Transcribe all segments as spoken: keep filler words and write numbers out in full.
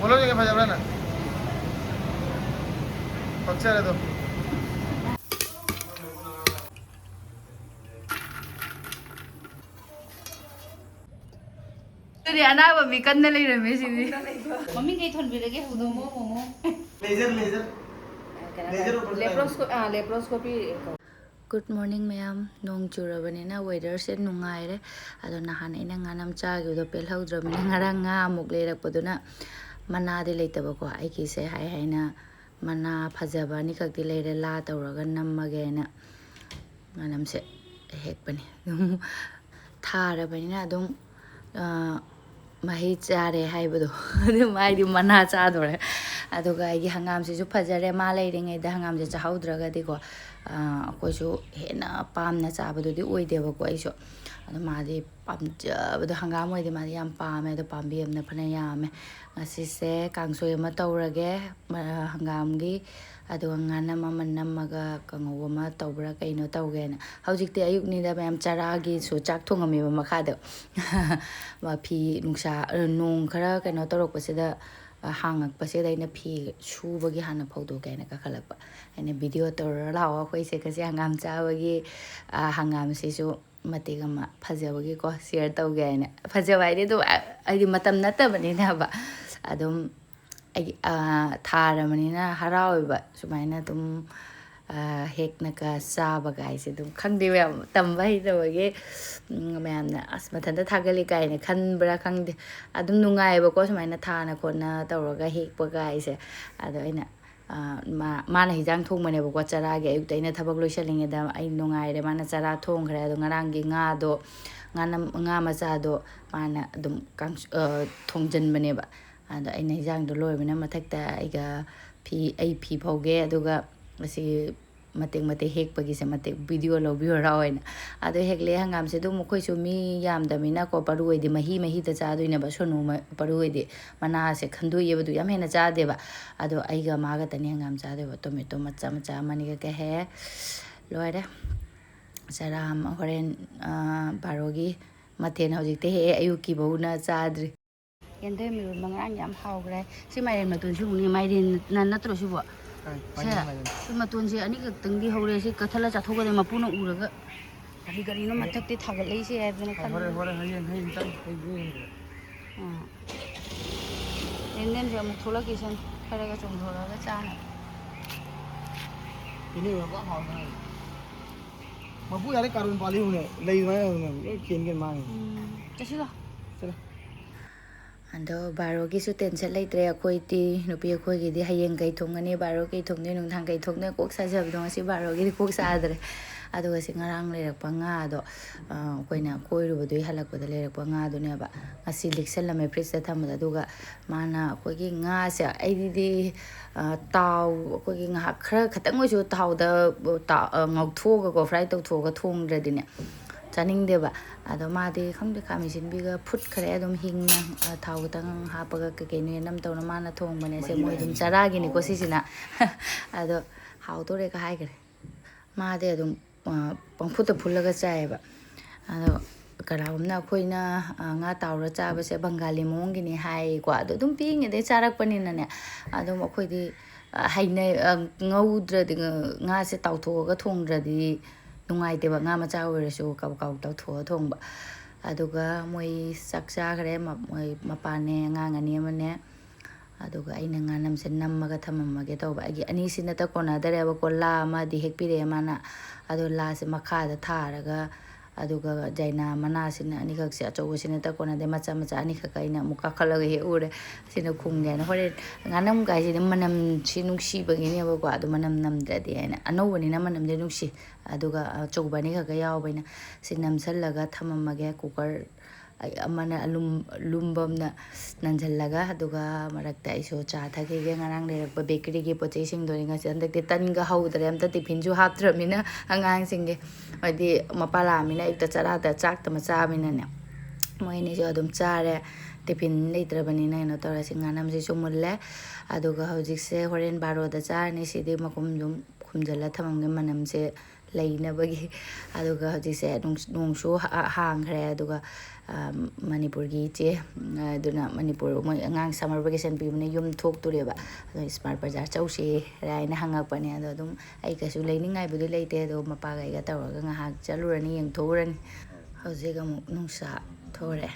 ꯄꯣꯠꯂꯝ ꯌꯦꯡꯒꯦ ꯐꯖꯕ꯭ꯔꯥꯅ? ꯄꯛꯆꯔꯦ ꯑꯗꯣ꯫ ꯑꯗꯨꯗꯤ ꯑꯅꯥꯕ ꯃꯤ ꯀꯟꯅ ꯂꯩꯔꯝꯃꯦ ꯁꯤꯗꯤ꯫ ꯃꯃꯤꯡ ꯀꯩ ꯊꯣꯟꯕꯤꯔꯒꯦ? ꯍꯧꯗꯣꯡ? ꯃꯣꯃꯣ, ꯃꯣꯃꯣ꯫ Laser, laser. ꯀꯩꯅꯣ ꯂꯦꯖꯔ ꯇꯧꯔꯦ꯫ ꯑꯣꯄꯔꯦꯁꯟ ꯂꯦꯄ꯭ꯔꯣꯁꯀꯣ-, ꯑꯥ, ꯂꯦꯄ꯭ꯔꯣꯁꯀꯣꯄꯤ꯫ Good morning ꯃꯌꯥꯝ꯫ ꯅꯣꯡ ꯆꯨꯔꯕꯅꯤꯅ weatherꯁꯦ ꯅꯨꯡꯉꯥꯏꯔꯦ꯫ ꯑꯗꯣ ꯅꯍꯥꯟ ꯑꯩꯅ ꯉꯥꯅꯝ ꯆꯥꯈꯤꯕꯗꯣ ꯄꯦꯜꯍꯧꯗ꯭ꯔꯕꯅꯤꯅ ꯉꯔꯥꯡ ꯉꯥ ꯑꯃꯨꯛ ꯂꯩꯔꯛꯄꯗꯨꯅ ꯃꯅꯥꯗꯤ ꯂꯩꯇꯕꯀꯣ꯫ ꯑꯩꯒꯤꯁꯦ ꯍꯥꯏ ꯍꯥꯏꯅ ꯃꯅꯥ ꯐꯖꯕ ꯑꯅꯤꯈꯛꯇꯤ ꯂꯩꯔꯦ, ꯂꯥ ꯇꯧꯔꯒ ꯅꯝꯃꯒꯦꯅ꯫ ꯉꯥꯅꯝꯁꯦ ꯍꯦꯛꯄꯅꯤ꯫ ꯑꯗꯨꯝ ꯊꯥꯔꯕꯅꯤꯅ ꯑꯗꯨꯝ, ꯑ, ꯃꯍꯩ ꯆꯥꯔꯦ ꯍꯥꯏꯕꯗꯣ꯫ ꯑꯗꯨꯝ ꯍꯥꯏꯗꯤ ꯃꯅꯥ ꯆꯥꯗꯣꯔꯦ꯫ ꯑꯗꯨꯒ ꯑꯩꯒꯤ ꯍꯪꯒꯥꯝꯁꯤꯁꯨ ꯐꯖꯔꯦ꯫ ꯃꯥ ꯂꯩꯔꯤꯉꯩꯗ ꯍꯪꯒꯥꯝꯁꯦ ꯆꯥꯍꯧꯗ꯭ꯔꯒꯗꯤꯀꯣ, ꯑ, ꯑꯩꯈꯣꯏꯁꯨ ꯍꯦꯟꯅ ꯄꯥꯝꯅ ꯆꯥꯕꯗꯨꯗꯤ ꯑꯣꯏꯗꯦꯕꯀꯣ ꯑꯩꯁꯨ꯫ ꯑꯗꯣ ꯃꯥꯗꯤ ꯄꯥꯝꯖꯕꯗꯣ ꯍꯪꯒꯥꯝ ꯑꯣꯏꯔꯗꯤ ꯃꯥꯗꯤ ꯌꯥꯝ ꯄꯥꯝꯃꯦ꯫ ꯑꯗꯣ ꯄꯥꯝꯕꯤ ꯑꯃꯅ ꯐꯅ ꯌꯥꯝꯃꯦ꯫ ꯉꯁꯤꯁꯦ ꯀꯥꯡꯁꯣꯏ ꯑꯃ ꯇꯧꯔꯒꯦ, ꯃ-, ꯍꯪꯒꯥꯝꯒꯤ, ꯑꯗꯨꯒ ꯉꯥꯅꯝ ꯑꯃ ꯅꯝꯃꯒ ꯀꯥꯡꯉꯧ ꯑꯃ ꯇꯧꯕ꯭ꯔꯥ ꯀꯩꯅꯣ ꯇꯧꯒꯦꯅ꯫ ꯍꯧꯖꯤꯛꯇꯤ ꯑꯌꯨꯛꯅꯤꯗ ꯃꯌꯥꯝ, ꯆꯔꯥꯒꯤꯁꯨ ꯆꯥꯛ ꯊꯣꯡꯉꯝꯃꯦꯕ ꯃꯈꯥꯗ꯫ ꯃ-, ꯐꯤ ꯅꯨꯡꯁꯥ, ꯑ, ꯅꯣꯡ ꯈꯔ ꯀꯩꯅꯣ ꯇꯧꯔꯛꯄꯁꯤꯗ, ꯑ, ꯍꯥꯡꯉꯛꯄꯁꯤꯗ ꯑꯩꯅ ꯐꯤ ꯁꯨꯕꯒꯤ ꯍꯥꯟꯅ ꯐꯧꯗꯣꯛꯀꯦ ꯍꯥꯏꯅ ꯀꯥꯈꯠꯂꯛꯄ꯫ ꯑꯩꯅ video ꯇꯧꯔ ꯂꯥꯛꯑꯣ, ꯑꯩꯈꯣꯏꯁꯦ ꯉꯁꯤ ꯍꯪꯒꯥꯝ ꯆꯥꯕꯒꯤ, ꯑ, ꯍꯪꯒꯥꯝꯁꯤꯁꯨ ꯃꯇꯦꯛ ꯑꯃ ꯐꯖꯕꯒꯤꯀꯣ share ꯇꯧꯒꯦ ꯍꯥꯏꯅ꯫ ꯐꯖꯕ ꯍꯥꯏꯗꯤ ꯑꯗꯨꯝ, ꯑ, ꯍꯥꯏꯗꯤ ꯃꯇꯝ ꯅꯠꯇꯕꯅꯤꯅꯕ꯫ ꯑꯗꯨꯝ ꯑꯩꯒꯤ, ꯑ, ꯊꯥꯔꯕꯅꯤꯅ ꯍꯔꯥꯎꯋꯦꯕ꯫ ꯁꯨꯃꯥꯏꯅ ꯑꯗꯨꯝ, ꯑ, ꯍꯦꯛꯅꯒ ꯆꯥꯕꯒ ꯍꯥꯏꯁꯦ ꯑꯗꯨꯝ ꯈꯪꯗꯦ ꯃꯌꯥꯝ, ꯇꯝꯕ ꯍꯩꯇꯕꯒꯤ, ꯎꯝ, ꯃꯌꯥꯝꯅ "ꯑꯁ, ꯃꯊꯟꯇ ꯊꯥꯒꯠꯂꯤ" ꯀꯥꯏꯅ ꯈꯟꯕ꯭ꯔꯥ ꯈꯪꯗꯦ꯫ ꯑꯗꯨꯝ ꯅꯨꯡꯉꯥꯏꯌꯦꯕꯀꯣ ꯁꯨꯃꯥꯏꯅ ꯊꯥꯅ ꯈꯣꯠꯅ ꯇꯧꯔꯒ ꯍꯦꯛꯄꯒ ꯍꯥꯏꯁꯦ꯫ ꯑꯗꯣ ꯑꯩꯅ ꯑ, ꯃꯥ-, ꯃꯥꯅ ꯍꯤꯟꯖꯥꯡ ꯊꯣꯡꯕꯅꯦꯕꯀꯣ, ꯆꯔꯥꯒꯤ꯫ ꯑꯌꯨꯛꯇ ꯑꯩꯅ ꯊꯕꯛ ꯂꯣꯏꯁꯜꯂꯤꯉꯩꯗ ꯑꯩ ꯅꯨꯡꯉꯥꯏꯔꯦ, ꯃꯥꯅ ꯆꯔꯥ ꯊꯣꯡꯈ꯭ꯔꯦ꯫ ꯑꯗꯣ ꯉꯔꯥꯡꯒꯤ ꯉꯥꯗꯣ, ꯉꯥꯅꯝ-, ꯉꯥ ꯃꯆꯥꯗꯣ ꯃꯥꯅ ꯑꯗꯨꯝ ꯀꯥꯡꯁ-, ꯑ, ꯊꯣꯡꯖꯟꯕꯅꯦꯕ꯫ ꯑꯗꯣ ꯑꯩꯅ ꯍꯤꯟꯖꯥꯡꯗꯣ ꯂꯣꯏꯔꯕꯅꯤꯅ ꯃꯊꯛꯇ ꯑꯩꯒ ꯐꯤ, ꯑꯩ ꯐꯤ ꯐꯧꯒꯦ, ꯑꯗꯨꯒ ꯑꯁꯤ ꯃꯇꯦꯛ ꯃꯇꯦꯛ ꯍꯦꯛꯄꯒꯤꯁꯦ ꯃꯇꯦꯛ video ꯂꯧꯕꯤꯌꯨ ꯍꯔꯥꯎ ꯍꯥꯏꯅ꯫ ꯑꯗꯣ ꯍꯦꯛꯂꯛꯑꯦ ꯍꯪꯒꯥꯝꯁꯦ꯫ ꯑꯗꯨꯝ ꯑꯩꯈꯣꯏꯁꯨ ꯃꯤ ꯌꯥꯝꯗꯕꯅꯤꯅꯀꯣ, ꯄꯔꯨ ꯑꯣꯏꯗꯤ ꯃꯍꯤ ꯃꯍꯤꯗ ꯆꯥꯗꯣꯏꯅꯦꯕ꯫ ꯁꯣꯅꯨ ꯃ-, ꯄꯔꯨ ꯑꯣꯏꯗꯤ ꯃꯅꯥꯁꯦ ꯈꯟꯗꯣꯛꯑꯦꯕ, ꯑꯗꯨ ꯌꯥꯝ ꯍꯦꯟꯅ ꯆꯥꯗꯦꯕ꯫ ꯑꯗꯣ ꯑꯩꯒ ꯃꯥꯒ ꯇꯅꯤ ꯍꯪꯒꯥꯝ ꯆꯥꯗꯣꯏꯕ꯫ Tomato ꯃꯆꯥ ꯃꯆꯥ ꯑꯃꯅꯤꯒ ꯀꯛꯑꯦ꯫ ꯂꯣꯏꯔꯦ꯫ ꯆꯔꯥ ꯑꯃ ꯍꯣꯔꯦꯟ, ꯑ, ꯕꯥꯔꯣꯒꯤ ꯃꯊꯦꯜ ꯍꯧꯖꯤꯛꯇ ꯍꯦꯛꯑꯦ, ꯑꯌꯨꯛꯀꯤ ꯐꯥꯎꯅ ꯆꯥꯗ꯭ꯔꯤ꯫ ꯌꯦꯟꯗꯦꯝ ꯏꯔꯣꯟꯕ ꯉꯔꯥꯡ ꯌꯥꯝ ꯍꯥꯎꯈ꯭ꯔꯦ꯫ ꯁꯤ ꯃꯥꯏꯔꯦꯟ ꯃꯇꯣꯟꯁꯤꯕꯨꯅꯦ, ꯃꯥꯏꯔꯦꯟꯅ ꯅꯠꯇ꯭ꯔꯣ ꯁꯤꯕꯣ? ꯁꯦ, ꯁꯤ ꯃꯇꯣꯟꯁꯦ ꯑꯅꯤꯈꯛꯇꯪꯗꯤ ꯍꯧꯔꯦ꯫ ꯁꯤ ꯀꯛꯊꯠꯂ ꯆꯥꯊꯣꯛꯀꯗꯕ, ꯃꯄꯨꯅ ꯎꯔꯒ ꯀꯔꯤ ꯀꯔꯤꯅꯣ ꯃꯊꯛꯇꯤ ꯊꯥꯒꯠꯂꯛꯏꯁꯦ ꯍꯥꯏꯗꯅ ꯈꯟꯕ꯫ ꯍꯣꯔꯦꯟ, ꯍꯣꯔꯦꯟ, ꯍꯌꯦꯡ, ꯍꯌꯦꯡ ꯆꯥ-, ꯍꯌꯦꯡ ꯆꯥ-, ꯑꯥ꯫ ꯌꯦꯟꯗꯦꯝꯁꯦ ꯑꯃꯨꯛ ꯊꯣꯛꯂꯛꯈꯤꯁꯅꯨ, ꯈꯔꯒ ꯆꯣꯡꯊꯣꯔꯛꯑꯒ ꯆꯥꯅꯕ꯫ ꯏꯅꯦ ꯍꯣꯏ ꯄꯨꯔꯥ ꯍꯥꯎꯅ ꯍꯥꯏ꯫ ꯃꯄꯨ ꯌꯥꯔꯦ, ꯀꯥꯔꯣꯟ ꯄꯥꯜꯂꯤ ꯍꯧꯅꯦ, ꯂꯩ ꯑꯗꯨꯃꯥꯏꯅ ꯍꯧꯅꯦ, ꯂꯣꯏ ꯀꯦꯟ ꯀꯦꯟ ꯃꯥꯡꯉꯤ꯫ ꯎꯝ, ꯆꯠꯁꯤꯜꯂꯣ꯫ ꯆꯠꯂꯣ꯫ ꯑꯗꯣ ꯕꯥꯔꯣꯒꯤꯁꯨ tension ꯂꯩꯇ꯭ꯔꯦ ꯑꯩꯈꯣꯏꯗꯤ꯫ ꯅꯨꯄꯤ ꯑꯩꯈꯣꯏꯒꯤꯗꯤ ꯍꯌꯦꯡ ꯀꯩ ꯊꯣꯡꯒꯅꯤ, ꯕꯥꯔꯣ ꯀꯩ ꯊꯣꯡꯗꯣꯏ, ꯅꯨꯡꯗꯥꯡ ꯀꯩ ꯊꯣꯡꯗꯣꯏ ꯀꯣꯛ ꯁꯥꯖꯕꯗꯣ ꯉꯁꯤ ꯕꯥꯔꯣꯒꯤꯗꯤ ꯀꯣꯛ ꯁꯥꯗ꯭ꯔꯦ꯫ ꯑꯗꯨꯒ ꯁꯤ ꯉꯔꯥꯡ ꯂꯩꯔꯛꯄ ꯉꯥꯗꯣ, ꯑ, ꯑꯩꯈꯣꯏꯅ ꯀꯣꯏꯔꯨꯕꯗꯨꯒꯤ ꯍꯜꯂꯛꯄꯗ ꯂꯩꯔꯛꯄ ꯉꯥꯗꯨꯅꯦꯕ꯫ ꯉꯁꯤ ꯂꯤꯛꯁꯜꯂꯝꯃꯦ fridgeꯇ ꯊꯝꯕꯗ꯫ ꯑꯗꯨꯒ ꯃꯥꯅ ꯑꯩꯈꯣꯏꯒꯤ ꯉꯥꯁꯦ, ꯑꯩꯗꯤ, ꯑ, ꯇꯥꯎ-, ꯑꯩꯈꯣꯏꯒꯤ ꯉꯥꯏꯍꯥꯛ ꯈꯔ ꯈꯇꯪ ꯑꯣꯏꯁꯨ ꯊꯥꯎꯗ, ꯑ, ꯇꯥ-, ꯑ, ꯉꯧꯊꯣꯛꯑꯒꯀꯣ, fry ꯇꯧꯊꯣꯛꯑꯒ ꯊꯣꯡꯗ꯭ꯔꯗꯤꯅꯦ ꯆꯥꯅꯤꯡꯗꯦꯕ꯫ ꯑꯗꯣ ꯃꯥꯗꯤ ꯈꯪꯗꯦ, ꯈꯥꯃꯦꯟ ꯑꯁꯤꯟꯕꯤꯒ ꯐꯨꯠꯈ꯭ꯔꯦ ꯑꯗꯨꯝ ꯍꯤꯡꯅ, ꯑ, ꯊꯥꯎ ꯈꯤꯇꯪ ꯍꯥꯞꯄꯒ ꯀꯩ ꯀꯩꯅꯣ ꯌꯦꯅꯝ ꯇꯧꯅ ꯃꯥꯅ ꯊꯣꯡꯕꯅꯦ꯫ ꯁꯦ, ꯃꯍꯤ ꯃꯣꯏ ꯑꯗꯨꯝ ꯂꯥꯡꯉꯤ꯫ ꯆꯔꯥꯒꯤꯅꯤꯀꯣ ꯁꯤꯁꯤꯅ꯫ ꯑꯗꯣ ꯍꯥꯎꯗꯣꯔꯦꯒ ꯍꯥꯏꯈ꯭ꯔꯦ꯫ ꯃꯥꯗꯤ ꯑꯗꯨꯝ, ꯑ, ꯄꯪꯐꯨꯠꯇ ꯐꯨꯠꯂꯒ ꯆꯥꯏꯌꯦꯕ꯫ ꯑꯗꯣ ꯀꯅꯥꯒꯨꯝꯕꯅ ꯑꯩꯈꯣꯏꯅ, ꯑ, ꯉꯥ ꯇꯥꯎꯔ ꯆꯥꯕꯁꯦ ꯕꯪꯒꯥꯂꯤ ꯃꯑꯣꯡꯒꯤꯅꯤ ꯍꯥꯏꯀꯣ꯫ ꯑꯗꯣ ꯑꯗꯨꯝ ꯄꯤꯛꯏꯉꯩꯗꯩ ꯆꯥꯔꯛꯄꯅꯤꯅꯅꯦ, ꯑꯗꯨꯝ ꯑꯩꯈꯣꯏꯗꯤ, ꯑ, ꯍꯩꯅꯩ-, ꯑ, ꯉꯧꯗ꯭ꯔꯗꯤ, ꯉ-, ꯉꯥꯁꯦ ꯇꯥꯎꯊꯣꯛꯑꯒ ꯊꯣꯡꯗ꯭ꯔꯗꯤ ꯅꯨꯡꯉꯥꯏꯇꯦꯕ, ꯉꯥ ꯃꯆꯥ ꯑꯣꯏꯔꯁꯨ ꯀꯥꯕꯛ ꯀꯥꯕꯛ ꯇꯧꯊꯣꯛꯑ ꯊꯣꯡꯕ꯫ ꯑꯗꯨꯒ ꯃꯣꯏ ꯆꯥꯛ ꯆꯥꯈ꯭ꯔꯦ, ꯃ-, ꯃꯣꯏ ꯃꯄꯥꯅꯦ, ꯑꯉꯥꯡ ꯑꯅꯤ ꯑꯃꯅꯦ꯫ ꯑꯗꯨꯒ ꯑꯩꯅ ꯉꯥꯅꯝꯁꯦ ꯅꯝꯃꯒ ꯊꯝꯃꯝꯃꯒꯦ ꯇꯧꯕ꯫ ꯑꯩꯒꯤ ꯑꯅꯤꯁꯤ ꯅꯠꯇ ꯀꯣꯟꯅꯗꯔꯦꯕꯀꯣ, ꯂꯥ ꯑꯃꯗꯤ ꯍꯦꯛꯄꯤꯔꯛꯑꯦ ꯃꯥꯅ꯫ ꯑꯗꯣ ꯂꯥꯁꯦ ꯃꯈꯥꯗ ꯊꯥꯔꯒ, ꯑꯗꯨꯒ ꯖꯩꯅꯥ ꯃꯅꯥꯁꯤꯅ ꯑꯅꯤꯈꯛꯁꯦ, ꯑꯆꯧꯕꯁꯤ ꯅꯠꯇ ꯀꯣꯟꯅꯗꯦ, ꯃꯆꯥ ꯃꯆꯥ ꯑꯅꯤꯈꯛ ꯑꯩꯅ ꯑꯃꯨꯛ ꯀꯥꯈꯠꯂꯒ ꯍꯦꯛꯎꯔꯦ꯫ ꯁꯤꯅ ꯈꯨꯝꯒꯦ ꯍꯥꯏꯅ꯫ ꯍꯣꯔꯦꯟ ꯉꯥꯅꯝ ꯀꯥꯏꯁꯤꯗꯤ ꯃꯅꯝꯁꯤ ꯅꯨꯡꯁꯤꯕꯒꯤꯅꯦꯕꯀꯣ, ꯑꯗꯣ ꯃꯅꯝ ꯅꯝꯗ꯭ꯔꯗꯤ ꯍꯥꯏꯅ꯫ ꯑꯅꯧꯕꯅꯤꯅ ꯃꯅꯝꯗꯤ ꯅꯨꯡꯁꯤ꯫ ꯑꯗꯨꯒ ꯑꯆꯧꯕ ꯑꯅꯤꯈꯛꯀ ꯌꯥꯎꯕꯅꯤꯅ ꯁꯤ ꯅꯝꯁꯜꯂꯒ ꯊꯝꯃꯝꯃꯒꯦ꯫ ꯀꯨꯀꯔ ꯑꯩ ꯑꯃꯅ ꯑꯂꯨꯝ-, ꯂꯨꯝꯕ ꯑꯃꯅ ꯅꯟꯁꯤꯜꯂꯒ, ꯑꯗꯨꯒ ꯃꯔꯛꯇ ꯑꯩꯁꯨ ꯆꯥ ꯊꯛꯈꯤꯒꯦ꯫ ꯉꯔꯥꯡ ꯂꯩꯔꯛꯄ ꯕꯦꯀꯔꯤꯒꯤ ꯄꯣꯠ ꯆꯩꯁꯤꯡꯗꯣ ꯑꯩ ꯉꯁꯤ ꯍꯟꯗꯛꯇꯤ ꯇꯟꯒ ꯍꯧꯗ꯭ꯔꯦ, ꯑꯝꯇ ꯇꯤꯐꯤꯟꯁꯨ ꯍꯥꯞꯇ꯭ꯔꯕꯅꯤꯅ ꯑꯉꯥꯡꯁꯤꯡꯒꯤ, ꯍꯥꯏꯗꯤ ꯃꯄꯥ ꯂꯥꯛꯑꯃꯤꯅ ꯑꯌꯨꯛꯇ ꯆꯔꯥꯗ ꯆꯥꯛꯇ ꯑꯃ ꯆꯥꯕꯅꯤꯅꯅꯦ, ꯃꯣꯏ ꯑꯅꯤꯁꯨ ꯑꯗꯨꯝ ꯆꯥꯔꯦ꯫ ꯇꯤꯐꯤꯟ ꯂꯩꯇ꯭ꯔꯕꯅꯤꯅ ꯀꯩꯅꯣ ꯇꯧꯔꯦ, ꯁꯤ ꯉꯥꯅꯝꯁꯤꯁꯨ ꯃꯨꯜꯂꯦ꯫ ꯑꯗꯨꯒ ꯍꯧꯖꯤꯛꯁꯦ ꯍꯣꯔꯦꯟ ꯕꯥꯔꯣꯗ ꯆꯥꯔꯅꯤ꯫ ꯁꯤꯗꯤ ꯃꯈꯨꯝ ꯑꯗꯨꯝ ꯈꯨꯝꯖꯤꯜꯂ ꯊꯝꯃꯝꯒꯦ, ꯃꯅꯝꯁꯦ ꯂꯩꯅꯕꯒꯤ꯫ ꯑꯗꯨꯒ ꯍꯧꯖꯤꯛꯁꯦ ꯅꯣꯡ-, ꯅꯣꯡꯁꯨ ꯍꯥ-, ꯍꯥꯡꯈ꯭ꯔꯦ꯫ ꯑꯗꯨꯒ, ꯑ, ꯃꯅꯤꯄꯨꯔꯒꯤ ꯏꯆꯦ, ꯑ, ꯑꯗꯨꯅ ꯃꯅꯤꯄꯨꯔ ꯃꯣꯏ ꯑꯉꯥꯡ summer vacation ꯄꯤꯕꯅ ꯌꯨꯝ ꯊꯣꯛꯇꯣꯔꯦꯕ꯫ ꯑꯗꯣ smart ꯕꯖꯥꯔ ꯆꯧꯁꯦ ꯍꯥꯏꯅ ꯍꯪꯉꯛꯄꯅꯦ꯫ ꯑꯗꯣ ꯑꯗꯨꯝ ꯑꯩ ꯀꯩꯁꯨ ꯂꯩꯅꯤꯡꯉꯥꯏꯕꯨꯗꯤ ꯂꯩꯇꯦ꯫ ꯑꯗꯣ ꯃꯄꯥꯒ ꯑꯩꯒ ꯇꯧꯔꯒ ꯉꯥꯏꯍꯥꯛ ꯆꯠꯂꯨꯔꯅꯤ, ꯌꯦꯡꯊꯣꯛꯎꯔꯅꯤ꯫ ꯍꯧꯖꯤꯛ ꯑꯃꯨꯛ ꯅꯨꯡꯁꯥ ꯊꯣꯔꯛꯑꯦ꯫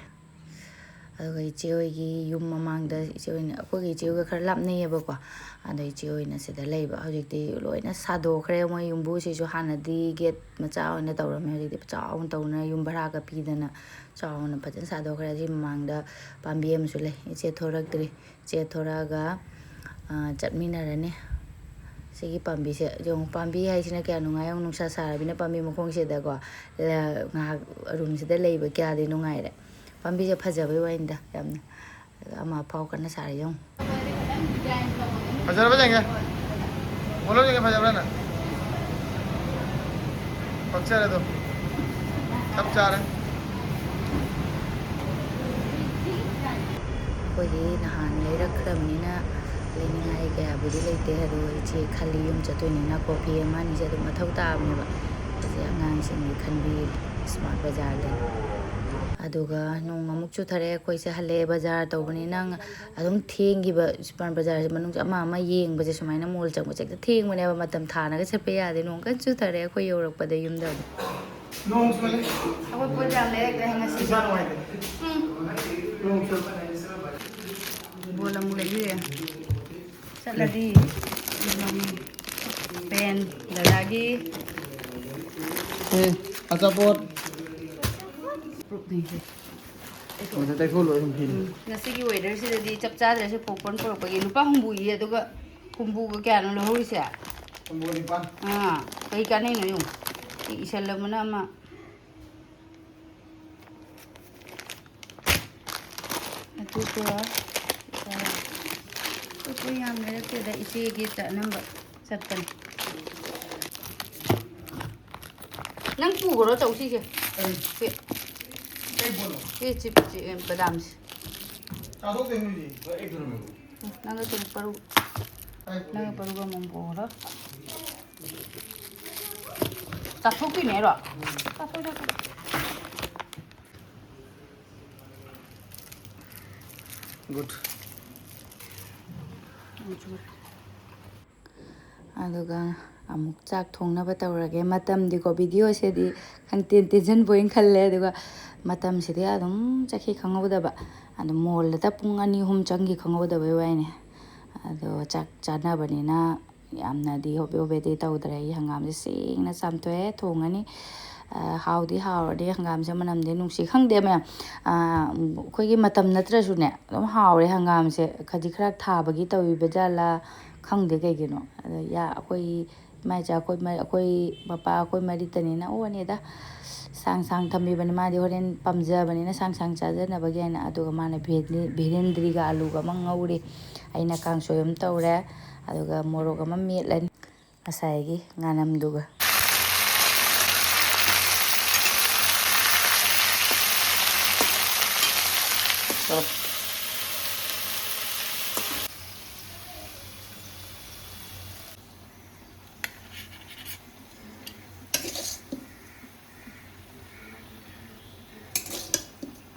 ꯑꯗꯨꯒ ꯏꯆꯦ ꯍꯣꯏꯒꯤ ꯌꯨꯝ ꯃꯃꯥꯡꯗ, ꯏꯆꯦ ꯍꯣꯏꯅ, ꯑꯩꯈꯣꯏꯒꯤ ꯏꯆꯦ ꯍꯣꯏꯒ ꯈꯔ ꯂꯥꯞꯅꯩꯌꯦꯕꯀꯣ꯫ ꯑꯗꯣ ꯏꯆꯦ ꯍꯣꯏꯅ ꯁꯤꯗ ꯂꯩꯕ꯫ ꯍꯧꯖꯤꯛꯇꯤ ꯂꯣꯏꯅ ꯁꯥꯗꯣꯛꯈ꯭ꯔꯦ꯫ ꯃꯣꯏ ꯌꯨꯝꯕꯨꯁꯤꯁꯨ ꯍꯥꯟꯅꯗꯤ gate ꯃꯆꯥ ꯑꯣꯏꯅ ꯇꯧꯔꯝꯃꯦ꯫ ꯍꯧꯖꯤꯛꯇꯤ ꯆꯥꯎꯅ ꯇꯧꯅ ꯌꯨꯝ ꯚꯔꯥꯒ ꯄꯤꯗꯅ ꯆꯥꯎꯅ ꯐꯖꯅ ꯁꯥꯗꯣꯛꯈ꯭ꯔꯦ꯫ ꯑꯁꯤ ꯃꯃꯥꯡꯗ ꯄꯥꯝꯕꯤ ꯑꯃꯁꯨ ꯂꯩ꯫ ꯏꯆꯦ ꯊꯣꯔꯛꯇ꯭ꯔꯤ꯫ ꯏꯆꯦ ꯊꯣꯔꯛꯑꯒ, ꯑ, ꯆꯠꯃꯤꯟꯅꯔꯅꯤ꯫ ꯁꯤꯒꯤ ꯄꯥꯝꯕꯤꯁꯦ ꯌꯦꯡꯉꯨ, ꯄꯥꯝꯕꯤ ꯍꯥꯏꯁꯤꯅ ꯀꯌꯥ ꯅꯨꯡꯉꯥꯏ ꯌꯦꯡꯉꯨ, ꯅꯨꯡꯁꯥ ꯁꯥꯔꯕꯅꯤꯅ ꯄꯥꯝꯕꯤ ꯃꯈꯣꯡꯁꯤꯗꯀꯣ, ꯂ-, ꯉꯥꯏꯍꯥꯛ roomꯁꯤꯗ ꯂꯩꯕ ꯀꯌꯥꯗꯤ ꯅꯨꯡꯉꯥꯏꯔꯦ꯫ ꯄꯥꯝꯕꯤꯁꯦ ꯐꯖꯕꯩ ꯋꯥꯅꯤꯗ ꯌꯥꯝꯅ꯫ ꯑꯃ ꯑꯐꯥꯎ ꯀꯟꯅ ꯁꯥꯔꯤ ꯌꯦꯡꯉꯨ꯫ ꯐꯖꯔꯕ ꯌꯦꯡꯒꯦ꯫ ꯃꯣꯂꯣꯝ ꯌꯦꯡꯒꯦ ꯐꯖꯕ꯭ꯔꯥꯅ꯫ ꯄꯛꯆꯔꯦ ꯑꯗꯣ꯫ ꯆꯞ ꯆꯥꯔꯦ꯫ ꯑꯩꯈꯣꯏꯗꯤ ꯅꯍꯥꯟ ꯂꯩꯔꯛꯈ꯭ꯔꯕꯅꯤꯅ ꯂꯩꯅꯤꯡꯉꯥꯏ ꯀꯌꯥꯕꯨꯗꯤ ꯂꯩꯇꯦ꯫ ꯑꯗꯣ ꯏꯆꯦ ꯈꯜꯂꯤ ꯌꯨꯝ ꯆꯠꯇꯣꯏꯅꯤꯅ ꯀꯣꯐꯤ ꯑꯃ ꯑꯅꯤꯁꯦ ꯑꯗꯨꯝ ꯃꯊꯧ ꯇꯥꯕꯅꯦꯕ꯫ ꯑꯩꯁꯦ ꯑꯉꯥꯡꯁꯤꯡꯒꯤ ꯈꯟꯕꯤ smart ꯕꯖꯥꯔꯗ꯫ ꯑꯗꯨꯒ ꯅꯣꯡ ꯑꯃꯨꯛ ꯆꯨꯊꯔꯛꯑꯦ꯫ ꯑꯩꯈꯣꯏꯁꯦ ꯍꯜꯂꯛꯑꯦ ꯕꯖꯥꯔ ꯇꯧꯕꯅꯤꯅ꯫ ꯑꯗꯨꯝ ꯊꯦꯡꯈꯤꯕ ꯁꯨꯄꯔ ꯕꯖꯥꯔꯁꯦ ꯃꯅꯨꯡꯁꯦ ꯑꯃ ꯑꯃ ꯌꯦꯡꯕꯁꯦ ꯁꯨꯃꯥꯏꯅ ꯃꯣꯜ ꯆꯪꯕꯁꯦ ꯍꯦꯛꯇ ꯊꯦꯡꯕꯅꯦꯕ꯫ ꯃꯇꯝ ꯊꯥꯅꯒ ꯆꯠꯄ ꯌꯥꯗꯦ꯫ ꯅꯣꯡ ꯀꯟꯅ ꯆꯨꯊꯔꯦ ꯑꯩꯈꯣꯏ ꯌꯧꯔꯛꯄꯗ ꯌꯨꯝꯗ ꯑꯃꯨꯛ꯫ ꯅꯣꯡ ꯆꯨꯔꯦ꯫ ꯑꯩꯈꯣꯏ ꯄꯣꯠ ꯌꯥꯝ ꯂꯩꯔꯛꯇ꯭ꯔꯦ ꯉꯁꯤ꯫ ꯏꯁꯥ ꯅꯨꯡꯉꯥꯏꯇꯦ꯫ ꯎꯝ꯫ ꯅꯣꯡ ꯆꯨꯔꯦ꯫ ꯕꯣꯜ ꯑꯃꯨꯛ ꯂꯩꯕꯤꯔꯦ꯫ ꯆꯠꯂꯗꯤ ꯄꯦꯟ ꯗꯗꯥꯒꯤ꯫ ꯑꯦ, ꯑꯆꯥꯄꯣꯠ꯫ ꯄ꯭ꯔꯨꯞꯅꯤꯁꯦ꯫ ꯃꯊꯛ ꯇꯩꯊꯣꯛꯑ ꯂꯣꯏꯔꯦ ꯁꯨꯝ ꯐꯤꯗꯣ꯫ ꯎꯝ, ꯉꯁꯤꯒꯤ weatherꯁꯤꯗꯗꯤ ꯆꯞ ꯆꯥꯗ꯭ꯔꯦ꯫ ꯁꯤ popcorn ꯄꯨꯔꯛꯄꯒꯤ ꯂꯨꯄꯥ ꯍꯨꯝꯐꯨ ꯏꯌꯦ, ꯑꯗꯨꯒ ꯍꯨꯝꯐꯨꯒ ꯀꯌꯥꯅꯣ ꯂꯧꯍꯧꯔꯤꯁꯦ? ꯍꯨꯝꯐꯨꯒ ꯅꯤꯄꯥꯟ꯫ ꯑꯥ, ꯀꯩ ꯀꯥꯟꯅꯩꯅꯣ ꯌꯦꯡꯉꯨ꯫ ꯁꯤ ꯏꯁꯜꯂꯕꯅ ꯑꯃ꯫ ꯑꯗꯨꯒ, ꯑ, ꯄꯣꯠ ꯌꯥꯝ ꯂꯩꯔꯛꯇꯦꯗ, ꯏꯆꯦꯒꯤ ꯑꯅꯝꯕ ꯆꯠꯄꯅꯤ꯫ ꯅꯪ ꯄꯨꯈ꯭ꯔꯣ ꯆꯧꯁꯤꯁꯦ꯫ ꯀꯔꯤ? ꯁꯤ꯫ ꯀꯩ ꯄꯣꯠꯅꯣ? ꯁꯤ ꯆꯤꯞ, ꯆꯤ-, ꯕꯗꯥꯝꯁꯦ꯫ ꯆꯥꯊꯣꯛꯇꯣꯏꯅꯤ ꯍꯧꯖꯤꯛ꯫ ꯅꯪꯒ ꯁꯨꯝ ꯄꯔꯨ-, ꯀꯥꯏ ꯄꯨꯗꯣꯏꯅꯣ? ꯅꯪꯒ ꯄꯔꯨꯒ ꯑꯃꯃꯝ ꯄꯨꯈ꯭ꯔꯣ꯫ ꯆꯥꯊꯣꯛꯇꯣꯏꯅꯦ ꯑꯩꯔꯣ? ꯆꯥꯊꯣꯛ, ꯆꯥꯊꯣꯛ꯫ Good. ꯑꯗꯨꯒ ꯑꯃꯨꯛ ꯆꯥꯛ ꯊꯣꯡꯅꯕ ꯇꯧꯔꯒꯦ꯫ ꯃꯇꯝꯗꯤꯀꯣ, ꯚꯤꯗꯤꯑꯣꯁꯤꯗꯤ ꯈꯪꯇꯦꯟ ꯇꯦꯟꯁꯤꯟꯕ ꯑꯣꯏꯅ ꯈꯜꯂꯦ꯫ ꯑꯗꯨꯒ ꯃꯇꯝꯁꯤꯗꯤ ꯑꯗꯨꯝ ꯆꯠꯈꯤ ꯈꯪꯍꯧꯗꯕ꯫ ꯑꯗꯨ ꯃꯣꯜꯗꯇ ꯄꯨꯡ ꯑꯅꯤ ꯑꯍꯨꯝ ꯆꯪꯈꯤ ꯈꯪꯍꯧꯗꯕꯩ ꯋꯥꯅꯦ꯫ ꯑꯗꯣ ꯆꯥꯛ ꯆꯥꯅꯕꯅꯤꯅ ꯌꯥꯝꯅꯗꯤ ꯍꯣꯕꯦ ꯍꯣꯕꯦꯗꯤ ꯇꯧꯗ꯭ꯔꯦ꯫ ꯑꯩ ꯍꯪꯒꯥꯝꯁꯦ ꯁꯦꯡꯅ ꯆꯥꯝꯊꯣꯛꯑꯦ, ꯊꯣꯡꯉꯅꯤ꯫ ꯑ, ꯍꯥꯎꯗꯤ ꯍꯥꯎꯔꯅꯤ ꯍꯪꯒꯥꯝꯁꯦ, ꯃꯅꯝꯗꯤ ꯅꯨꯡꯁꯤ꯫ ꯈꯪꯗꯦ ꯃꯌꯥꯝ, ꯑ, ꯑꯩꯈꯣꯏꯒꯤ ꯃꯇꯝ ꯅꯠꯇ꯭ꯔꯁꯨꯅꯦ, ꯑꯗꯨꯝ ꯍꯥꯎꯔꯦ ꯍꯪꯒꯥꯝꯁꯦ꯫ ꯈꯖꯤꯛ ꯈꯔ ꯊꯥꯕꯒꯤ ꯇꯧꯔꯤꯕ ꯖꯥꯠꯂꯥ ꯈꯪꯗꯦ ꯀꯩꯒꯤꯅꯣ꯫ ꯑꯗ ꯌꯥ-, ꯑꯩꯈꯣꯏ ꯏꯃꯥ ꯏꯆꯥ ꯑꯩꯈꯣꯏ ꯃ-, ꯑꯩꯈꯣꯏ ꯃꯄꯥ ꯑꯩꯈꯣꯏ ꯃꯔꯤꯇꯅꯤꯅ ꯑꯣꯅꯦꯗ꯫ ꯁꯥꯡ ꯁꯥꯡ ꯊꯝꯕꯤꯕꯅꯤ꯫ ꯃꯥꯗꯤ ꯍꯣꯔꯦꯟ ꯄꯥꯝꯖꯕꯅꯤꯅ ꯁꯥꯡ ꯁꯥꯡ ꯆꯥꯖꯅꯕꯒꯤ ꯍꯥꯏꯅ꯫ ꯑꯗꯨꯒ ꯃꯥꯅ ꯚꯦꯟꯗ꯭ꯔꯤ-, ꯚꯦꯔꯦꯟꯗ꯭ꯔꯤꯒ ꯑꯂꯨꯒ ꯑꯃ ꯉꯧꯔꯤ꯫ ꯑꯩꯅ ꯀꯥꯡꯁꯣꯏ ꯑꯃ ꯇꯧꯔꯦ꯫ ꯑꯗꯨꯒ ꯃꯣꯔꯣꯛ ꯑꯃ ꯃꯦꯠꯂꯅꯤ ꯉꯁꯥꯏꯒꯤ ꯉꯥꯅꯝꯗꯨꯒ꯫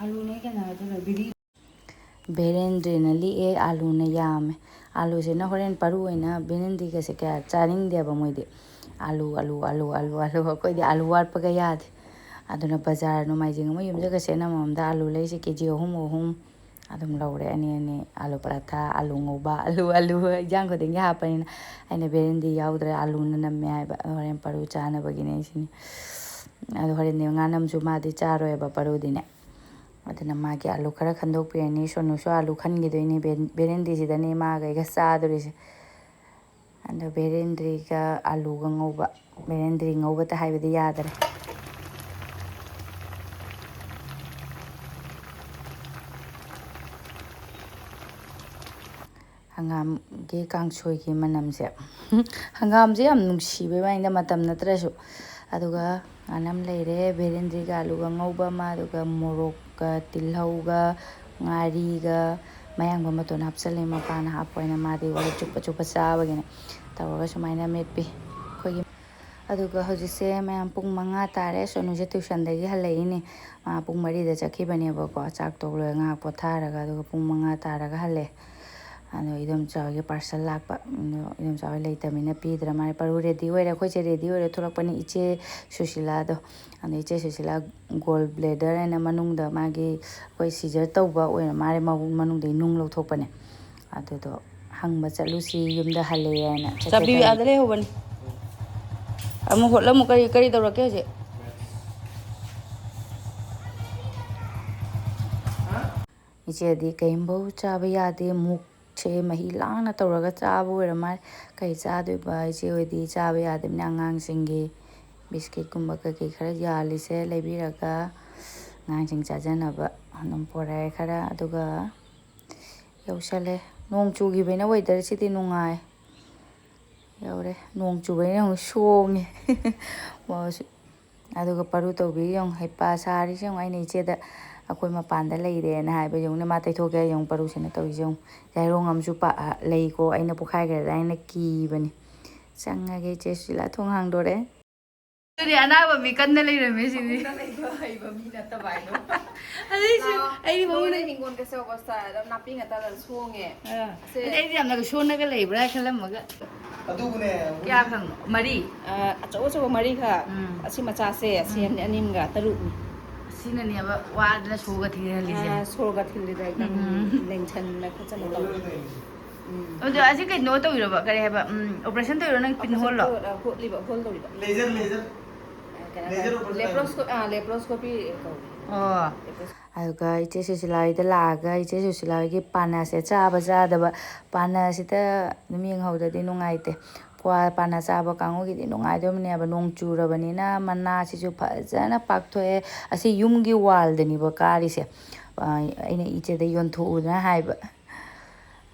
ꯑꯥꯂꯨꯅꯦ ꯀꯩꯅꯣ ꯍꯥꯏꯗꯣꯏꯅꯣ? ꯕꯤꯔꯤ-, ꯚꯦꯔꯦꯟꯗ꯭ꯔꯤꯅ ꯂꯤꯛꯑꯦ, ꯑꯥꯂꯨꯅ ꯌꯥꯝꯃꯦ꯫ ꯑꯥꯂꯨꯁꯤꯅ ꯍꯣꯔꯦꯟ ꯄꯔꯨ ꯑꯣꯏꯅ ꯚꯦꯔꯦꯟꯗ꯭ꯔꯤꯒꯁꯦ ꯀꯌꯥ ꯆꯥꯅꯤꯡꯗꯦꯕ ꯃꯣꯏꯗꯤ꯫ ꯑꯥꯂꯨ, ꯑꯥꯂꯨ, ꯑꯥꯂꯨ, ꯑꯥꯂꯨ, ꯑꯥꯂꯨ꯫ ꯑꯩꯈꯣꯏꯗꯤ ꯑꯥꯂꯨ ꯋꯥꯠꯄꯒ ꯌꯥꯗꯦ꯫ ꯑꯗꯨꯅ ꯕꯖꯥꯔ ꯅꯣꯡꯃꯥꯏꯖꯤꯡ ꯑꯃ ꯌꯨꯝꯁꯀꯩꯁ ꯑꯃꯃꯝꯗ ꯑꯥꯂꯨ ꯂꯩꯁꯦ ꯀꯦ ꯖꯤ ꯑꯍꯨꯝ ꯑꯍꯨꯝ ꯑꯗꯨꯝ ꯂꯧꯔꯦ꯫ ꯑꯅꯤ ꯑꯅꯤ꯫ ꯑꯥꯂꯨ ꯄꯔꯥꯊꯥ, ꯑꯥꯂꯨ ꯉꯧꯕ, ꯑꯥꯂꯨ, ꯑꯥꯂꯨ꯫ ꯏꯟꯖꯥꯡ ꯈꯨꯗꯤꯡꯒꯤ ꯍꯥꯞꯄꯅꯤꯅ꯫ ꯑꯩꯅ ꯚꯦꯔꯦꯟꯗ꯭ꯔꯤ ꯌꯥꯎꯗ꯭ꯔꯦ, ꯑꯥꯂꯨꯅ ꯅꯝꯃꯦ ꯍꯥꯏꯕ꯫ ꯑꯗꯣ ꯍꯣꯔꯦꯟ ꯄꯔꯨ ꯆꯥꯅꯕꯒꯤꯅꯦ ꯑꯩꯁꯤꯅꯤ꯫ ꯑꯗꯣ ꯍꯣꯔꯦꯟꯗꯤ ꯉꯥꯅꯝꯁꯨ ꯃꯥꯗꯤ ꯆꯥꯔꯣꯏꯕ ꯄꯔꯨꯗꯤꯅꯦ꯫ ꯑꯗꯨꯅ ꯃꯥꯒꯤ ꯑꯥꯂꯨ ꯈꯔ ꯈꯟꯗꯣꯛꯄꯤꯔꯅꯤ꯫ ꯁꯣꯅꯨꯁꯨ ꯑꯥꯂꯨ ꯈꯟꯈꯤꯗꯣꯏꯅꯦ꯫ ꯕꯦꯟ-, ꯕꯦꯔꯦꯟꯗ꯭ꯔꯤꯁꯤꯗꯅꯦ ꯃꯥꯒ ꯑꯩꯒ ꯆꯥꯗꯣꯔꯤꯁꯦ꯫ ꯑꯗꯣ ꯕꯦꯔꯦꯟꯗ꯭ꯔꯤꯒ ꯑꯥꯂꯨꯒ ꯉꯧꯕ꯫ ꯕꯦꯔꯦꯟꯗ꯭ꯔꯤ ꯉꯧꯕꯇ ꯍꯥꯏꯕꯗꯤ ꯌꯥꯗ꯭ꯔꯦ꯫ ꯍꯪꯒꯥꯝꯒꯤ ꯀꯥꯡꯁꯣꯏꯒꯤ ꯃꯅꯝꯁꯦ꯫ ꯍꯪꯒꯥꯝꯁꯦ ꯌꯥꯝ ꯅꯨꯡꯁꯤꯕꯩ ꯋꯥꯅꯤꯗ, ꯃꯇꯝ ꯅꯠꯇ꯭ꯔꯁꯨ꯫ ꯑꯗꯨꯒ ꯉꯥꯅꯝ ꯂꯩꯔꯦ, ꯕꯦꯔꯦꯟꯗ꯭ꯔꯤꯒ ꯑꯂꯨꯒ ꯉꯧꯕ ꯑꯃ, ꯑꯗꯨꯒ ꯃꯣꯔꯣꯛꯀ ꯇꯤꯜꯍꯧꯒ ꯉꯥꯔꯤꯒ ꯃꯌꯥꯡꯕ ꯃꯇꯣꯟ ꯍꯥꯞꯆꯜꯂꯦ꯫ ꯃꯄꯥꯅ ꯍꯥꯞꯄ ꯑꯣꯏꯅ, ꯃꯥꯗꯤ ꯋꯥꯔꯤ ꯆꯨꯞꯄ ꯆꯨꯞꯄ ꯆꯥꯕꯒꯤꯅꯦ꯫ ꯇꯧꯔꯒ ꯁꯨꯃꯥꯏꯅ ꯃꯦꯠꯄꯤ꯫ ꯑꯩꯈꯣꯏꯒꯤ ꯑꯗꯨꯒ ꯍꯧꯖꯤꯛꯁꯦ ꯃꯌꯥꯝ ꯄꯨꯡ ꯃꯉꯥ ꯇꯥꯔꯦ꯫ ꯁꯣꯅꯨꯁꯦ tuitionꯗꯒꯤ ꯍꯜꯂꯛꯏꯅꯦ꯫ ꯃꯥ ꯄꯨꯡ ꯃꯔꯤꯗ ꯆꯠꯈꯤꯕꯅꯦꯕꯀꯣ, ꯆꯥꯛ ꯇꯣꯛ ꯂꯣꯏꯔ ꯉꯥꯏꯍꯥꯛ ꯄꯣꯊꯥꯔꯒ, ꯑꯗꯨꯒ ꯄꯨꯡ ꯃꯉꯥ ꯇꯥꯔꯒ ꯍꯜꯂꯦ꯫ ꯑꯗꯣ ꯏꯗꯣꯝꯆꯥ ꯍꯣꯏꯒꯤ parcel ꯂꯥꯛꯄ꯫ ꯑꯗꯣ ꯏꯗꯣꯝꯆꯥ ꯍꯣꯏ ꯂꯩꯇꯕꯅꯤꯅ ꯄꯤꯗ꯭ꯔꯦ꯫ ꯃꯥꯅ ꯄꯔꯨ ready ꯑꯣꯏꯔꯦ, ꯑꯩꯈꯣꯏꯁꯦ ready ꯑꯣꯏꯔꯦ ꯊꯣꯛꯂꯛꯄꯅꯤ꯫ ꯏꯆꯦ ꯁꯨꯁꯤꯂꯥꯗꯣ, ꯑꯗꯣ ꯏꯆꯦ ꯁꯨꯁꯤꯂꯥ gall bladder ꯍꯥꯏꯅ ꯃꯅꯨꯡꯗ ꯃꯥꯒꯤ ꯑꯩꯈꯣꯏ scissor ꯇꯧꯕ ꯑꯣꯏꯔ ꯃꯥꯜꯂꯦ, ꯃꯕꯨꯛ ꯃꯅꯨꯡꯗꯒꯤ ꯅꯨꯡ ꯂꯧꯊꯣꯛꯄꯅꯦ꯫ ꯑꯗꯨꯗꯣ ꯍꯪꯕ ꯆꯠꯂꯨꯁꯤ, ꯌꯨꯝꯗ ꯍꯜꯂꯦꯅ ꯆꯠꯀꯦ ꯆꯥꯕꯤ ꯇꯧꯔꯤ꯫ ꯑꯥꯗ ꯂꯩꯍꯧꯕꯅꯤ꯫ ꯑꯃꯨꯛ ꯍꯣꯠꯂꯝꯃꯨ꯫ ꯀꯔꯤ, ꯀꯔꯤ ꯇꯧꯔꯛꯀꯦ ꯍꯧꯖꯤꯛ? ꯏꯆꯦꯗꯤ ꯀꯔꯤꯝꯐꯥꯎ ꯆꯥꯕ ꯌꯥꯗꯦ꯫ ꯃꯨꯛꯁꯦ ꯃꯍꯤ ꯂꯥꯡꯅ ꯇꯧꯔꯒ ꯆꯥꯕ ꯑꯣꯏꯔ ꯃꯥꯜꯂꯦ꯫ ꯀꯔꯤ ꯆꯥꯗꯣꯏꯕ? ꯏꯆꯦ ꯍꯣꯏꯗꯤ ꯆꯥꯕ ꯌꯥꯗꯕꯅꯤꯅ ꯑꯉꯥꯡꯁꯤꯡꯒꯤ biscuitꯀꯨꯝꯕ ꯀꯩꯀꯩ ꯈꯔ ꯌꯥꯜꯂꯤꯁꯦ ꯂꯩꯕꯤꯔꯒ ꯑꯉꯥꯡꯁꯤꯡ ꯆꯥꯖꯅꯕ ꯑꯗꯨꯝ ꯄꯣꯔꯛꯑꯦ ꯈꯔ꯫ ꯑꯗꯨꯒ ꯌꯧꯁꯜꯂꯦ꯫ ꯅꯣꯡ ꯆꯨꯈꯤꯕꯅꯤꯅ weatherꯁꯤꯗꯤ ꯅꯨꯡꯉꯥꯏ꯫ ꯌꯧꯔꯦ꯫ ꯅꯣꯡ ꯆꯨꯕꯅꯤꯅ ꯑꯃꯨꯛ ꯁꯣꯡꯉꯦ꯫ ꯃꯣꯏꯁꯨ꯫ ꯑꯗꯨꯒ ꯄꯔꯨ ꯇꯧꯕꯤꯔꯤ ꯌꯦꯡꯉꯨ, ꯍꯩꯄꯥ ꯁꯥꯔꯤꯁꯦ ꯌꯦꯡꯉꯨ꯫ ꯑꯩꯅ ꯏꯆꯦꯗ ꯑꯩꯈꯣꯏ ꯃꯄꯥꯟꯗ ꯂꯩꯔꯦꯅ ꯍꯥꯏꯕ ꯌꯦꯡꯉꯨꯅꯦ, ꯃꯥ ꯇꯩꯊꯣꯛꯀꯦ ꯍꯥꯏ ꯌꯦꯡꯉꯨ, ꯄꯔꯨꯁꯤꯅ ꯇꯧꯔꯤꯁꯦ ꯌꯦꯡꯉꯨ꯫ ꯌꯥꯏꯔꯣꯡ ꯑꯃꯁꯨ ꯄꯥ-, ꯂꯩꯀꯣ, ꯑꯩꯅ ꯄꯣꯛꯈꯥꯏꯈ꯭ꯔꯦꯗ ꯑꯩꯅ ꯀꯤꯕꯅꯤ꯫ ꯆꯪꯉꯒꯦ, ꯏꯆꯦ ꯁꯨꯁꯤꯂꯥ ꯊꯣꯡ ꯍꯥꯡꯗꯣꯔꯦ꯫ ꯑꯗꯨꯗꯤ ꯑꯅꯥꯕ ꯃꯤ ꯀꯟꯅ ꯂꯩꯔꯝꯃꯦ ꯁꯤꯗꯤ꯫ ꯐꯃꯨꯡꯗ ꯂꯩꯕ ꯍꯩꯕ ꯃꯤ ꯅꯠꯇꯕ ꯍꯥꯏꯗꯣ꯫ ꯑꯗꯨꯏꯁꯨ ꯂꯥꯛꯑꯣ꯫ ꯑꯩꯗꯤ ꯐꯃꯨꯡꯗ ꯂꯣꯏꯔꯦ, ꯍꯤꯡꯒꯣꯜꯒꯁꯦ ꯑꯣꯕꯁꯇꯥ ꯑꯗꯨꯝ ꯅꯥꯄꯤ ꯉꯥꯛꯇ ꯁꯣꯡꯉꯦ꯫ ꯑꯥ꯫ ꯁꯦ꯫ ꯑꯗꯨꯗꯤ ꯑꯩꯗꯤ ꯌꯥꯝꯅꯒ ꯁꯣꯟꯅꯒ ꯂꯩꯕ꯭ꯔꯥ ꯈꯜꯂꯝꯃꯒ꯫ ꯑꯗꯨꯕꯨꯅꯦ, ꯀꯌꯥ ꯈꯪ-, ꯃꯔꯤ꯫ ꯑ, ꯑꯆꯧ ꯑꯆꯧꯕ ꯃꯔꯤꯈꯛ꯫ ꯎꯝ꯫ ꯑꯁꯤ ꯃꯆꯥꯁꯦ, ꯑꯁꯤ ꯎꯝ꯫ ꯑꯅꯤ, ꯑꯅꯤꯝꯒ ꯇꯔꯨꯛꯅꯤ꯫ ꯁꯤꯅꯅꯦꯕ ꯋꯥꯗꯅ ꯁꯣꯔꯒ ꯊꯤꯜꯍꯜꯂꯤꯁꯦ꯫ ꯑ, ꯁꯣꯔꯒ ꯊꯤꯜꯂꯤꯗ ꯑꯦꯛꯗꯝ ꯎꯝ꯫ ꯂꯦꯡꯁꯟꯅ ꯈꯣꯠꯆꯟꯅ ꯇꯧꯔꯦ꯫ ꯎꯝ꯫ ꯑꯗꯣ ꯑꯁꯤ ꯀꯩꯅꯣ ꯇꯧꯔꯤꯔꯣꯕ? ꯀꯔꯤ ꯍꯥꯏꯕ? ꯎꯝ, operation ꯇꯧꯔꯤꯔꯣ? ꯅꯪ pin ꯍꯣꯜꯂꯣ? ꯑ, ꯍꯣꯠꯂꯤꯕ, ꯍꯣꯜ ꯇꯧꯔꯤꯕ꯫ Laser, laser꯫ ꯑ, ꯀꯩꯅꯣ laser operation laparosco-, ꯑ, laparoscopy ꯇꯧꯔꯤ꯫ ꯑꯣ꯫ Laparoscopy꯫ ꯑꯗꯨꯒ ꯏꯆꯦ ꯁꯨꯁꯤꯂꯥ ꯍꯣꯏꯗ ꯂꯥꯛꯑꯒ ꯏꯆꯦ ꯁꯨꯁꯤꯂꯥ ꯍꯣꯏꯒꯤ ꯄꯥꯅꯥꯁꯦ ꯆꯥꯕ ꯆꯥꯗꯕ, ꯄꯥꯅꯥꯁꯤꯗ ꯑꯗꯨꯝ ꯌꯦꯡꯍꯧꯗ꯭ꯔꯗꯤ ꯅꯨꯡꯉꯥꯏꯇꯦ꯫ ꯀ꯭ꯋꯥ ꯄꯥꯅꯥ ꯆꯥꯕ ꯀꯥꯡꯕꯨꯒꯤꯗꯤ ꯅꯨꯡꯉꯥꯏꯗꯣꯏꯅꯦꯕ꯫ ꯅꯣꯡ ꯆꯨꯔꯕꯅꯤꯅ ꯃꯅꯥꯁꯤꯁꯨ ꯐꯖꯅ ꯄꯥꯛꯊꯣꯛꯑꯦ꯫ ꯑꯁꯤ ꯌꯨꯝꯒꯤ wallꯗꯅꯤꯕ ꯀꯥꯔꯤꯁꯦ꯫ ꯑ, ꯑꯩꯅ ꯏꯆꯦꯗ ꯌꯣꯟꯊꯣꯛꯎꯗꯅ ꯍꯥꯏꯕ꯫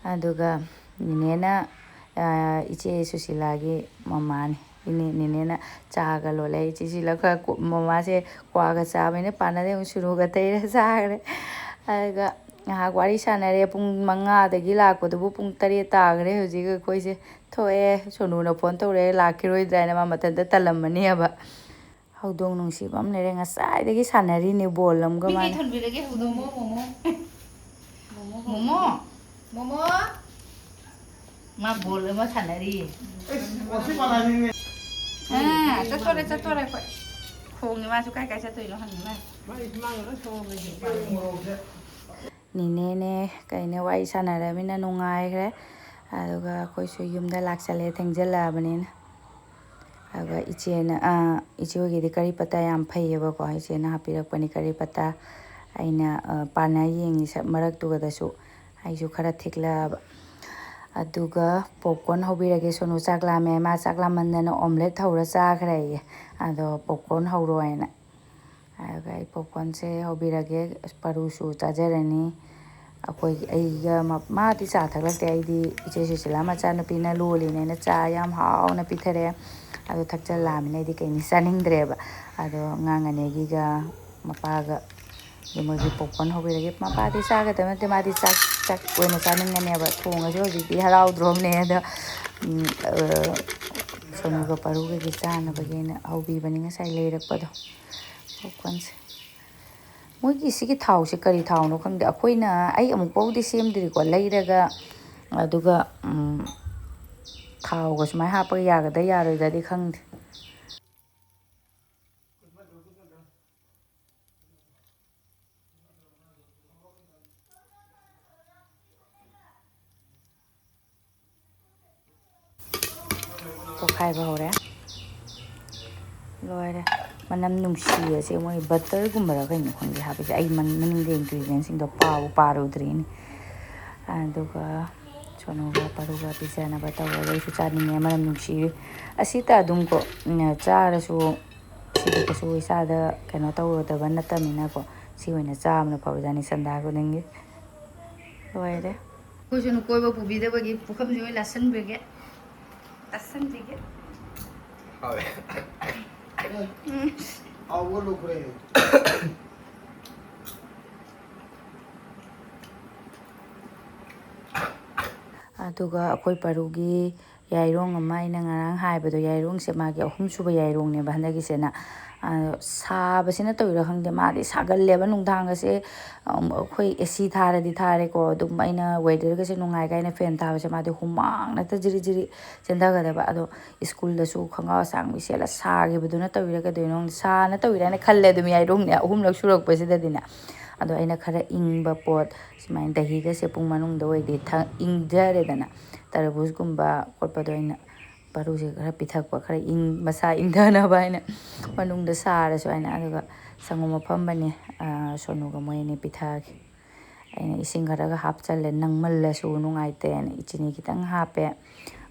ꯑꯗꯨꯒ ꯅꯦꯅꯦꯅ, ꯑ, ꯏꯆꯦ ꯁꯨꯁꯤꯂꯥꯒꯤ ꯃꯃꯥꯅꯤ꯫ ꯏꯅꯦ, ꯅꯦꯅꯦꯅ ꯆꯥꯒ ꯂꯣꯜꯂꯦ꯫ ꯏꯆꯦ ꯁꯨꯁꯤꯂꯥ ꯈꯔ ꯀꯨ-, ꯃꯃꯥꯁꯦ ꯀ꯭ꯋꯥꯒ ꯆꯥꯕꯅꯤꯅ ꯄꯥꯅꯗꯤ ꯑꯃꯨꯛ ꯁꯨꯅꯨꯒ ꯇꯩꯔ ꯆꯥꯈ꯭ꯔꯦ꯫ ꯑꯗꯨꯒ ꯉꯥꯏꯍꯥꯛ ꯋꯥꯔꯤ ꯁꯥꯟꯅꯔꯦ꯫ ꯄꯨꯡ ꯃꯉꯥꯗꯒꯤ ꯂꯥꯛꯄꯗꯨꯕꯨ ꯄꯨꯡ ꯇꯔꯦꯠ ꯇꯥꯈ꯭ꯔꯦ꯫ ꯍꯧꯖꯤꯛ ꯑꯩꯈꯣꯏꯁꯦ ꯊꯣꯛꯑꯦ꯫ ꯁꯣꯅꯨꯅ ꯐꯣꯟ ꯇꯧꯔꯛꯑꯦ, ꯂꯥꯛꯈꯤꯔꯣꯏꯗ꯭ꯔꯥ ꯍꯥꯏꯅ꯫ ꯃꯥ ꯃꯊꯟꯇ ꯇꯜꯂꯝꯃꯅꯦꯕ꯫ ꯍꯧꯗꯣꯡ ꯅꯨꯡꯁꯤꯕ ꯑꯃ ꯂꯩꯔꯦ꯫ ꯉꯁꯥꯏꯗꯒꯤ ꯁꯥꯟꯅꯔꯤꯅꯦ ꯕꯣꯜ ꯑꯃꯒ ꯃꯤ ꯀꯩ ꯃꯥꯅ꯫ ꯊꯣꯟꯕꯤꯔꯒꯦ ꯍꯧꯗꯣꯡ? ꯃꯣꯃꯣ, ꯃꯣꯃꯣ꯫ ꯃꯣꯃꯣ꯫ ꯃꯣꯃꯣ꯫ ꯃꯥ ꯕꯣꯜ ꯑꯃ ꯁꯥꯟꯅꯔꯤ꯫ ꯑꯥ, ꯆꯠꯇꯣꯔꯦ, ꯆꯠꯇꯣꯔꯦ ꯑꯩꯈꯣꯏ꯫ ꯈꯣꯡꯉꯤ ꯃꯥꯁꯨ, ꯀꯥꯏ ꯀꯥꯏ ꯆꯠꯇꯣꯏꯅꯣ ꯍꯪꯉꯤ ꯃꯥ꯫ ꯅꯤꯅꯦꯅꯦ ꯀꯩꯅꯦ ꯋꯥꯔꯤ ꯁꯥꯟꯅꯔꯃꯤꯅ ꯅꯨꯡꯉꯥꯏꯈ꯭ꯔꯦ꯫ ꯑꯗꯨꯒ ꯑꯩꯈꯣꯏꯁꯨ ꯌꯨꯝꯗ ꯂꯥꯛꯆꯜꯂꯦ, ꯊꯦꯡꯖꯤꯜꯂꯛꯑꯕꯅꯤꯅ꯫ ꯑꯗꯨꯒ ꯏꯆꯦꯅ, ꯑꯥ, ꯏꯆꯦ ꯍꯣꯏꯒꯤꯗꯤ ꯀꯔꯤ ꯄꯇꯥ ꯌꯥꯝ ꯐꯩꯌꯦꯕꯀꯣ꯫ ꯏꯆꯦꯅ ꯍꯥꯞꯄꯤꯔꯛꯄꯅꯤ ꯀꯔꯤ ꯄꯇꯥ꯫ ꯑꯩꯅ, ꯑ, ꯄꯥꯟꯅ ꯌꯦꯡꯉꯤ ꯁ-, ꯃꯔꯛꯇꯨꯒꯗꯁꯨ ꯑꯩꯁꯨ ꯈꯔ ꯊꯤꯛꯂꯛꯑꯕ꯫ ꯑꯗꯨꯒ popcorn ꯍꯧꯕꯤꯔꯒꯦ꯫ ꯁꯣꯅꯨ ꯆꯥꯛ ꯂꯥꯝꯃꯦ꯫ ꯃꯥ ꯆꯥꯛ ꯂꯥꯝꯃꯟꯗꯅ omelette ꯍꯧꯔ ꯆꯥꯈ꯭ꯔꯦ ꯑꯩ꯫ ꯑꯗꯣ popcorn ꯍꯧꯔꯣ ꯍꯥꯏꯅ꯫ ꯑꯗꯨꯒ ꯑꯩ popcornꯁꯦ ꯍꯧꯕꯤꯔꯒꯦ꯫ ꯄꯔꯨꯁꯨ ꯆꯥꯖꯔꯅꯤ꯫ ꯑꯩꯈꯣꯏꯒꯤ, ꯑꯩꯒ ꯃ-, ꯃꯥꯗꯤ ꯆꯥ ꯊꯛꯂꯛꯇꯦ꯫ ꯑꯩꯗꯤ ꯏꯆꯦ ꯁꯨꯁꯤꯂꯥ ꯃꯆꯥꯅꯨꯄꯤꯅ ꯂꯣꯜꯂꯤꯅꯦꯅ ꯆꯥ ꯌꯥꯝ ꯍꯥꯎꯅ ꯄꯤꯊꯔꯛꯑꯦ꯫ ꯑꯗꯣ ꯊꯛꯆꯜꯂꯛꯑꯃꯤꯅ ꯑꯩꯗꯤ ꯀꯩꯅꯤ ꯆꯥꯅꯤꯡꯗ꯭ꯔꯦꯕ꯫ ꯑꯗꯣ ꯑꯉꯥꯡ ꯑꯅꯤꯒꯤꯒ ꯃꯄꯥꯒ ꯑꯗꯩ ꯃꯣꯏꯒꯤ popcorn ꯍꯧꯕꯤꯔꯒꯦ꯫ ꯃꯄꯥꯗꯤ ꯆꯥꯒꯗꯕ ꯅꯠꯇꯦ, ꯃꯥꯗꯤ ꯆꯥꯛ, ꯆꯥꯛ ꯑꯣꯏꯅ ꯆꯥꯅꯤꯡꯒꯅꯦꯕ꯫ ꯊꯣꯡꯉꯁꯨ ꯍꯧꯖꯤꯛꯇꯤ ꯍꯔꯥꯎꯗ꯭ꯔꯣꯝꯅꯦ꯫ ꯑꯗꯣ, ꯎꯝ, ꯑ, ꯁꯣꯅꯨꯒ ꯄꯔꯨꯒꯒꯤ ꯆꯥꯅꯕꯒꯤꯅ ꯍꯧꯕꯤꯕꯅꯤ ꯉꯁꯥꯏ ꯂꯩꯔꯛꯄꯗꯣ꯫ popcornꯁꯦ꯫ ꯃꯣꯏꯒꯤ ꯁꯤꯒꯤ ꯊꯥꯎꯁꯦ ꯀꯔꯤ ꯊꯥꯎꯅꯣ ꯈꯪꯗꯦ꯫ ꯑꯩꯈꯣꯏꯅ, ꯑꯩ ꯑꯃꯨꯛ ꯐꯥꯎꯗꯤ ꯁꯦꯝꯗ꯭ꯔꯤꯀꯣ꯫ ꯂꯩꯔꯒ, ꯑꯗꯨꯒ, ꯎꯝ, ꯊꯥꯎꯒ ꯁꯨꯃꯥꯏꯅ ꯍꯥꯞꯄꯒ ꯌꯥꯒꯗ꯭ꯔꯥ ꯌꯥꯔꯣꯏꯗ꯭ꯔꯗꯤ ꯈꯪꯗꯦ꯫ ꯄꯣꯛꯈꯥꯏꯕ ꯍꯧꯔꯦ꯫ ꯂꯣꯏꯔꯦ꯫ ꯃꯅꯝ ꯅꯨꯡꯁꯤꯕꯁꯦ ꯃꯣꯏ butterꯒꯨꯝꯕꯔ ꯀꯩꯅꯣ ꯈꯪꯗꯦ ꯍꯥꯞꯄꯤꯁꯦ꯫ ꯑꯩ ꯃꯟ-, ꯃꯅꯤꯡꯗ ingredientꯁꯤꯡꯗꯣ ꯄꯥꯕꯨ ꯄꯥꯔꯨꯗ꯭ꯔꯤꯅꯦ꯫ ꯑꯗꯨꯒ ꯁꯣꯅꯨꯒ ꯄꯔꯨꯒ ꯄꯤꯖꯅꯕ ꯇꯧꯔꯒ ꯑꯩꯁꯨ ꯆꯥꯅꯤꯡꯉꯦ꯫ ꯃꯅꯝ ꯅꯨꯡꯁꯤ꯫ ꯑꯁꯤꯇ ꯑꯗꯨꯝ ꯀꯣ, ꯎꯝ, ꯆꯥꯔꯁꯨ ꯁꯤꯗꯤ ꯀꯩꯁꯨ ꯏꯁꯥꯗ ꯀꯩꯅꯣ ꯇꯧꯔꯨꯗꯕ ꯅꯠꯇꯕꯅꯤꯅꯀꯣ꯫ ꯁꯤ ꯑꯣꯏꯅ ꯆꯥꯕꯅ ꯐꯕꯖꯥꯠꯅꯤ ꯁꯟꯗꯥ ꯈꯨꯗꯤꯡꯒꯤ꯫ ꯂꯣꯏꯔꯦ꯫ ꯑꯩꯈꯣꯏꯁꯨ ꯀꯣꯏꯕ ꯄꯨꯕꯤꯗꯕꯒꯤ ꯄꯨꯈꯝꯁꯤ ꯑꯣꯏꯅ ꯂꯥꯁꯟꯕꯤꯒꯦ꯫ ꯂꯥꯁꯟꯕꯤꯒꯦ꯫ ꯍꯥꯎꯋꯦ꯫ ꯎꯝ꯫ ꯍꯥꯎꯕ ꯂꯣꯏꯈ꯭ꯔꯦ꯫ ꯑꯗꯨꯒ ꯑꯩꯈꯣꯏ ꯄꯔꯨꯒꯤ ꯌꯥꯏꯔꯣꯡ ꯑꯃ, ꯑꯩꯅ ꯉꯔꯥꯡ ꯍꯥꯏꯕꯗꯣ, ꯌꯥꯏꯔꯣꯡꯁꯦ ꯃꯥꯒꯤ ꯑꯍꯨꯝꯁꯨꯕ ꯌꯥꯏꯔꯣꯡꯅꯦꯕ ꯍꯟꯗꯛꯀꯤꯁꯦꯅ꯫ ꯑꯗꯣ ꯁꯥꯕꯁꯤꯅ ꯇꯧꯔꯤꯔꯥ ꯈꯪꯗꯦ, ꯃꯥꯗꯤ ꯁꯥꯒꯜꯂꯦꯕ ꯅꯨꯡꯗꯥꯡꯒꯁꯦ꯫ ꯑꯩꯈꯣꯏ ꯑꯦ ꯁꯤ ꯊꯥꯔꯗꯤ ꯊꯥꯔꯦꯀꯣ, ꯑꯗꯨꯝ ꯑꯩꯅ ꯋꯦꯗꯔꯒꯁꯦ ꯅꯨꯡꯉꯥꯏ ꯀꯥꯏꯅ ꯐꯦꯟ ꯊꯥꯕꯁꯦ ꯃꯥꯗꯤ ꯍꯨꯃꯥꯡꯅ ꯍꯦꯛꯇ ꯖꯤꯔꯤ ꯖꯤꯔꯤ ꯆꯦꯟꯊꯒꯗꯕ꯫ ꯑꯗꯣ ꯁ꯭ꯀꯨꯜꯗꯁꯨ ꯈꯣꯡꯒ꯭ꯔꯥꯎ ꯑꯁꯥꯡꯕꯤ ꯁꯦꯠꯂ ꯁꯥꯈꯤꯕꯗꯨꯅ ꯇꯧꯔꯤꯔꯥ ꯀꯩꯗꯧꯔꯤꯅꯣ ꯈꯪꯗꯦ, ꯁꯥꯅ ꯇꯧꯔꯤꯔꯥ ꯍꯥꯏꯅ ꯈꯜꯂꯦ ꯑꯗꯨꯝ ꯌꯥꯏꯔꯣꯡꯅꯦ ꯑꯍꯨꯝꯂꯛ ꯁꯨꯔꯛꯄꯁꯤꯗꯗꯤꯅꯦ꯫ ꯑꯗꯣ ꯑꯩꯅ ꯈꯔ ꯏꯪꯕ ꯄꯣꯠ, ꯁꯨꯃꯥꯏꯅ ꯗꯍꯤꯒꯁꯦ ꯄꯨꯡ ꯃꯅꯨꯡꯗ ꯑꯣꯏꯗꯤ ꯊ-, ꯏꯪꯊꯔꯦꯗꯅ꯫ ꯇꯔꯕꯨꯖꯀꯨꯝꯕ ꯈꯣꯠꯄꯗꯣ ꯑꯩꯅ ꯄꯔꯨꯁꯦ ꯈꯔ ꯄꯤꯊꯛꯄ, ꯈꯔ ꯏꯪ, ꯃꯁꯥ ꯏꯪꯊꯅꯕ ꯍꯥꯏꯅ ꯃꯅꯨꯡꯗ ꯁꯥꯔꯁꯨ ꯍꯥꯏꯅ꯫ ꯑꯗꯨꯒ ꯁꯪꯒꯣꯝ ꯑꯐꯝꯕꯅꯦ, ꯑꯥ, ꯁꯣꯅꯨꯒ ꯃꯣꯏ ꯑꯅꯤ ꯄꯤꯊꯛꯑꯒꯦ꯫ ꯑꯩꯅ ꯏꯁꯤꯡ ꯈꯔꯒ ꯍꯥꯞꯆꯜꯂꯦ, ꯅꯪꯃꯜꯂꯁꯨ ꯅꯨꯡꯉꯥꯏꯇꯦꯅ ꯆꯤꯅꯤ ꯈꯤꯇꯪ ꯍꯥꯞꯄꯦ꯫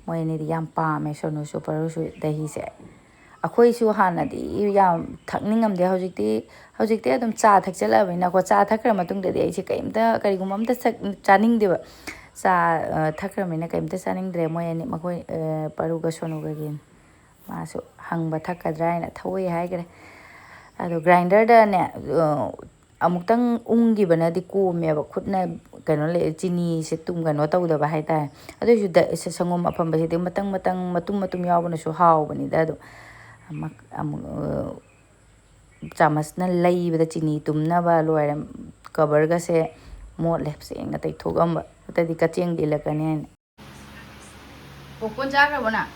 ꯃꯣꯏ ꯑꯅꯤꯗꯤ ꯌꯥꯝ ꯄꯥꯝꯃꯦ ꯁꯣꯅꯨꯁꯨ ꯄꯔꯨꯁꯨ ꯗꯍꯤꯁꯦ꯫ ꯑꯩꯈꯣꯏꯁꯨ ꯍꯥꯟꯅꯗꯤ ꯌꯥꯝ ꯊꯛꯅꯤꯡꯉꯝꯗꯦ, ꯍꯧꯖꯤꯛꯇꯤ, ꯍꯧꯖꯤꯛꯇꯤ ꯑꯗꯨꯝ ꯆꯥ ꯊꯛꯆꯜꯂꯛꯑꯕꯅꯤꯅꯀꯣ, ꯆꯥ ꯊꯛꯈ꯭ꯔ ꯃꯇꯨꯡꯗꯗꯤ ꯑꯩꯁꯦ ꯀꯔꯤꯝꯇ, ꯀꯔꯤꯒꯨꯝꯕ ꯑꯝꯇ ꯆꯥꯅꯤꯡꯗꯦꯕ꯫ ꯆꯥ, ꯑ, ꯊꯛꯈ꯭ꯔꯕꯅꯤꯅ ꯀꯔꯤꯝꯇ ꯆꯥꯅꯤꯡꯗ꯭ꯔꯦ꯫ ꯃꯣꯏ ꯑꯅꯤ, ꯃꯈꯣꯏ, ꯑ, ꯄꯔꯨꯒ ꯁꯣꯅꯨꯒꯒꯤꯅꯤ꯫ ꯃꯥꯁꯨ ꯍꯪꯕ ꯊꯛꯀꯗ꯭ꯔꯥ ꯍꯥꯏꯅ ꯊꯧꯋꯦ ꯍꯥꯏꯈ꯭ꯔꯦ꯫ ꯑꯗꯣ ꯒ꯭ꯔꯥꯏꯟꯗꯔꯗꯅꯦ, ꯑ, ꯑꯃꯨꯛꯇꯪ ꯎꯪꯈꯤꯕꯅꯗꯤ ꯀꯣꯝꯃꯦꯕ, ꯈꯨꯠꯅ ꯀꯩꯅꯣ ꯂꯩ, ꯆꯤꯅꯤꯁꯦ ꯇꯨꯝ ꯀꯩꯅꯣ ꯇꯧꯗꯕ ꯍꯥꯏꯇꯥꯔꯦ꯫ ꯑꯗꯨꯏꯁꯨ ꯗ-, ꯁ-, ꯁꯪꯒꯣꯝ ꯑꯐꯝꯕꯁꯤꯗꯤ ꯃꯇꯪ ꯃꯇꯪ, ꯃꯇꯨꯝ ꯃꯇꯨꯝ ꯌꯥꯎꯕꯅꯁꯨ ꯍꯥꯎꯕꯅꯤꯗ꯫ ꯑꯗꯣ ꯑꯃ-, ꯑꯃꯨꯛ, ꯑ, ꯆꯥꯃꯁꯅ ꯂꯩꯕꯗ ꯆꯤꯅꯤ ꯇꯨꯝꯅꯕ ꯂꯣꯏꯔꯦ꯫ ꯀꯕꯔꯒꯁꯦ ꯃꯣꯠꯂꯦ, ꯁꯦꯡꯅ ꯇꯩꯊꯣꯛꯑꯝꯕ ꯅꯠꯇ꯭ꯔꯗꯤ ꯀꯆꯦꯡꯗ ꯏꯜꯂꯛꯀꯅꯤ ꯍꯥꯏꯅ꯫ ꯄꯣꯞꯀꯣꯔꯟ ꯆꯥꯈ꯭ꯔꯕꯣ ꯅꯪ?